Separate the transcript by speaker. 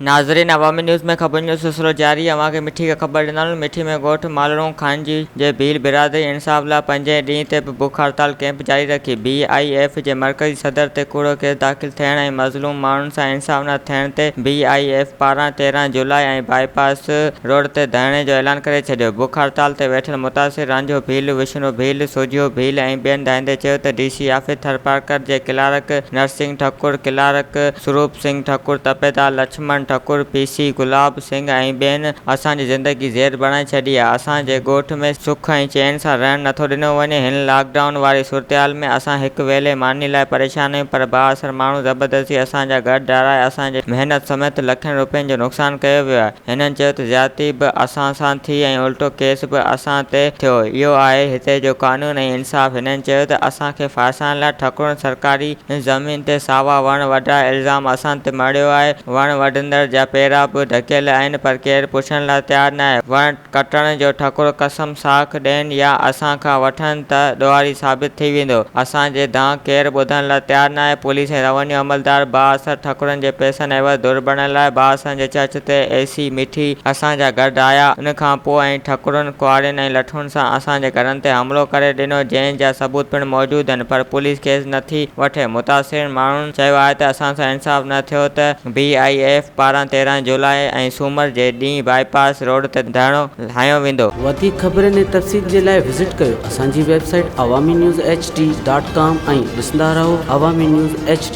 Speaker 1: ناظرين عوامي نيوز ۾ خبرن جو سلسلو جاري اوهان کي مٺي کان خبر ڏيندالون مٺي ۾ ڳوٺ مالڙون خانجي جي ڀيل برادري انصاف لاء پنجين ڏينهن تي به بک هڙتال ڪئمپ جاري رکي بي I F جي مرڪزي صدر تي ڪوڙو ڪيس داخل ٿيڻ ۽ مظلوم ماڻهن سان انصاف نه ٿيڻ تي بي I F پاران 13 جولاء ۽ بائي پاس روڊ تي ڌرڻي جو اعلان ڪري ڇڏيو بک هڙتال تي ويٺل متاثر رانجهو ڀيل وشنو ڀيل سوجهيو ڀيل ۽ ٻين دانهيندي چيو ته ڊي سي آفيس ٿرپارڪر جي clerk nursing Thakur clerk Sarup Singh Thakur, تپيدار لڇمڻ ٺڪر، پي سي گلاب سنگهه ۽ ٻين اسان جي زندگي زهر بڻائي ڇڏي آهي. اسان جي ڳوٺ ۾ سک ۽ چين سان رهڻ نٿو ڏنو وڃي. هن لاڪ ڊائون واري صورتحال ۾ اسان هڪ ويلي ماني لاء پريشان آهيون پر بااثر ماڻهو زبردستي اسان جا گهر ڊاهرائي اسان جي محنت سميت لکين روپين جو نقصان ڪيو ويو آهي. هنن چيو ته زيادتي به اسان سان ٿي ۽ الٽو ڪيس به اسان تي ٿيو، اهو آهي هتي جو قانون ۽ انصاف، هنن چيو ته اسان کي ڦاسائڻ لاء ٺڪرن سرڪاري زمين تي ساوا وڻ وڍرائي الزام اسان تي مڙهيو آهي، وڻ وڍندڙ جا پيرا به ڍڪيل آهن پر ڪير پڇڻ لاء تيار ناهي، وڻ ڪٽڻ جو ٺڪر قسم ساک ڏين يا اسان کان وٺن ته ڏوهاري ثابت ٿي ويندو. اسان جي دانهن ڪير ٻڌڻ لاء تيار ناهي. پوليس ۽ روينيو عملدار بااثر ٺڪرن جي پئسن عيوض ڌر بڻيل آهي. بااثرن جي چرچ تي اي سي مٺي اسان جا گهر ڊاهيا. ان کان پوء ۽ ٺڪرن ڪهاڙين ۽ لٺن سان اسان جي گهرن تي حملو ڪري ڏنو جنهن جا ثبوت پڻ موجود آهن پر پوليس ڪيس نٿي وٺي. متاثرين ماڻهن چيو آهي ته اسان سان انصاف نه ٿيو ته بي I F پاران 13 جولاء ۽ سومر جي ڏينهن بائي پاس روڊ تي ڌرڻو هنيو ويندو.
Speaker 2: وڌيڪ خبرن ۽ تفصيل جي لاء وزٽ ڪيو اسان جي website Awami news H D dot com ۽ ڏسندا رهو عوامي نيوز ايڇ ڊي.